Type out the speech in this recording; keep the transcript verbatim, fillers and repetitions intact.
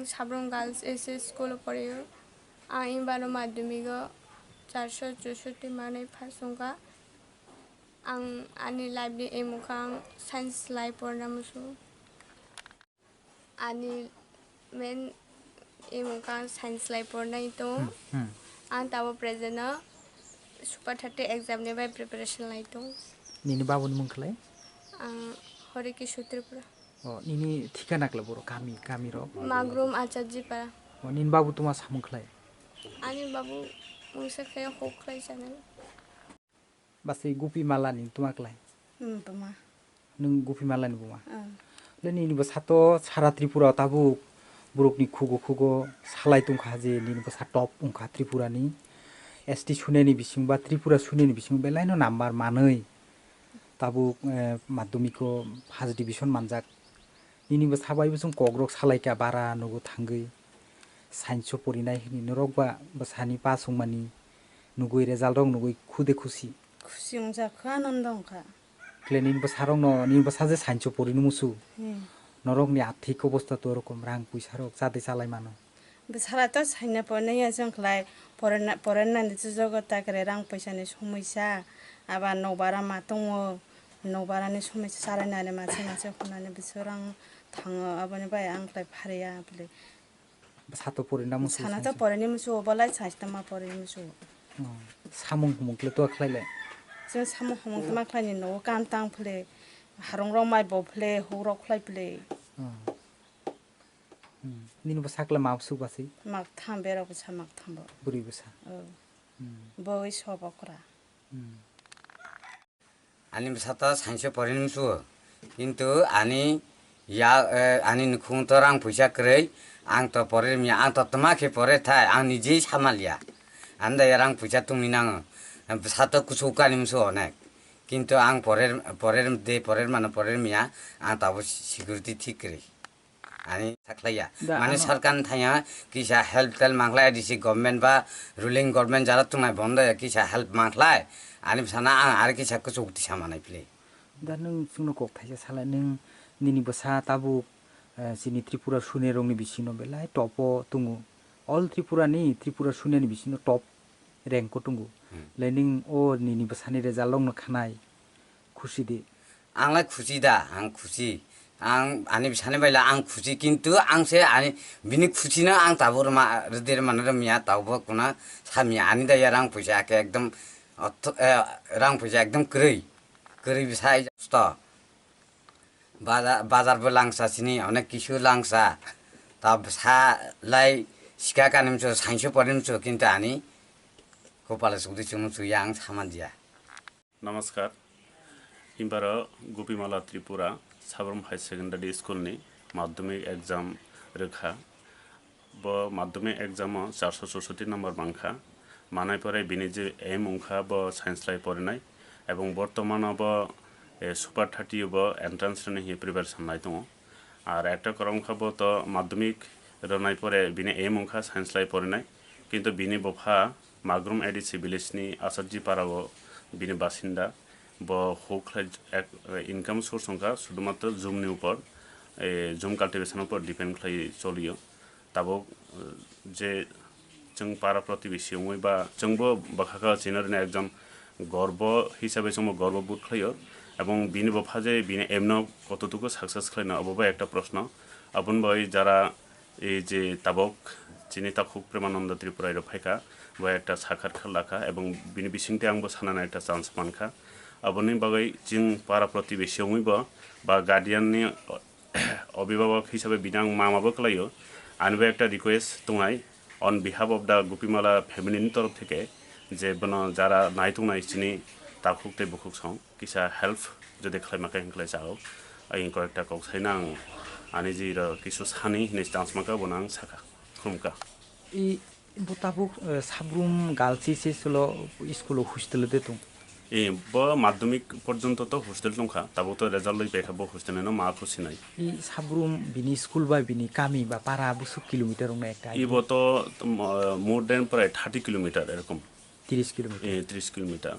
Sabrum Girls S S School o pore o. Ang ibaro madhyamik o charso chusoti manwi pass wngkha. Ang ani life ni aim wngkha ang science lai porna musu. Ani main aim wngkha ang science lai pornai tong. Hmm, hmm. Ang tabo present o super thirty exam ni bai preparation lai tong. Nini babuni mung khlai? Ang Hore Kishore Tripura. O, nini thikana kla boro kami, kami rok? Magrum Acharji Para. O, nini babu tuma samung khlai? Ani babu mungsa khe huk khlai channel. Basi Gupi Mala ni tuma khlai? Hmm, tuma. Nung Gupi Mala ni buma? Hmm. Le nini bwsa to sara Tripura tabuk borok ni khugo khugo salai tongkha je nini bwsa top wngkha Tripura ni. S T sune ni bising ba Tripura sune ni bising belai no number manwi. Tabuk, eh, madhyamiko first division manjak. Nini bwsa bai bwswng kokrok salaikha bara nugo thangwi. Science o porinai hwnwi norok ba bwsani pass wngmani nugwi result rok nugwi khude khusi. Khusi wngjakha, anondo wngkha. Kle nini bwsa rokno, nini bwsa je science o porini musu. Hmm. Norokni athik obostha to rokom rang puisa rok chade chalai mano. Bwsala to saina porinai ya chwng khlai porena-, porenani chujogo takre rang puisani somisa, aba nokbara ma tongo, nokbarani somisa chalainani mase mase hunani bisu rang thango, aboni bai ang khlai phariya bwle. Bwsa to porina musu sana to science. Porini musu, obolai science tama porini musu. Oh, samung humung kle to khlai le. Chwng samung humung tama khlai ni nogo kam tang phule, harung rok mai bo phule, huk rok khlai phule. Oh. Hmm. Nini bwsa kla ma bwswk basi? Mak tham, berok bwsa mak tham bo. Bwrwi bwsa? Oh. Hmm. Bo wi sob okra. Hmm. Ani bwsa to science o porini musu. Kintu ani ya, eh, ani nukhung to rang puisa kwrwi, ang to porer mia, ang to tma khe porer thai, ang nijei samal ya. Ani da ya rang puisa tungwi nango. Bwsa to kuchuk kani musu onek. Kintu ang porer, porer de, porer mano porer mia, ang tabo security thik kwrwi. Ani sakhlaiya. Da, mane ano sarkar ni thaya kisa help tel mangkhlai D C government ba ruling government jara tunai bondo ya kisa help mangkhlai. Ani bwsana ang ari kisa kuchuk tisa manai phle. Da nwng chwngno kok thaisa salai, nwng nini bwsa tabuk, eh, chini Tripura sune rokni bisingo belai top o tongo. All Tripura ni, Tripura sune ni bisingo top rank o tongo. Hmm. Le nwng o nini bwsani result rokno khanai. Khusi di. Ang lai khusi da, ang khusi. Ang ani bwsani bai la ang khusi, kintu ang se ani bini khusi no ang tabuk rwma, rwdi rwmani rwmya, tabuk bo kuna samya ani da ya rang puisa ke ekdom otho-, eh, rang puisa ekdom kwrwi, kwrwi bwsai sto. Baza-, bazar bo langsa sini, onek kisu langsa. Ta bwsa lai sika kanimso, science o porimso, kintu ani kopala sukdi chwngno chuya ang samandiya. Namaskar. Imbaro Gopimala Tripura Sabrum High Secondary School ni madhyamik exam rwkha. Bo madhyamik exam o charso chusoti number mankha. Manai pore bini je aim wngkha bo science lai porinai. Ebong bortomano bo, eh, super thirty bo entrance rwni hi preparation lai tongo. Ar ekta kwrwngkha bo to madhyamik rwnai pore bini aim wngkha science lai porinai. Kintu bini bupha Magrum A D C village ni Asatji para o bini basinda. Bo huk khlai ek-, income source wngkha sudhumatro jumni upor, eh, jum cultivation upor depend khlai cholio. Tabuk, eh, je chwng para protibesi wngwi ba chwngbo bwkha kha chini rwni ekjon gorbo hisabe chwngbo gorbo bood khlaio. Ebong bini bupha je bini aim no kototuko success khlaino, obo bai ekta proshno. Aboni bai jara ei je tabuk chini takhuk Premananda Tripura rok phaikha, bo ekta sakhatkha lakha ebong bini bisingtwi angbo sanani ekta chance mankha. Aboni bagwi chwng para protibesi wngwi bo ba guardian ni obhibhabok hisabe bini ang mama bo kwlaio. Ani bo ekta request tongnai on behalf of the Gopimala family ni torof theke je bono jara nai tongnai chini takhuk tei bukhuk song kisa help jodi khlaima khe hinklai chao. Aying koyekta kok saina ang ani jiro kisu sani hinwi chance maka bono ang saka khumka. I bo tabuk, eh, Sabrum Girls H S lo school o hostel de tong. I bo madhyamik porjonto to hostel tongkha, tabuk to result loi paikha bo hostel no ma khusinai. I Sabrum bini school ba bini kami ba para busuk kilometer wngna ekta idea. Ibo to, um, uh, more than prai thirty kilometer erokom. Tris kilometer. Eh, tris kilometer.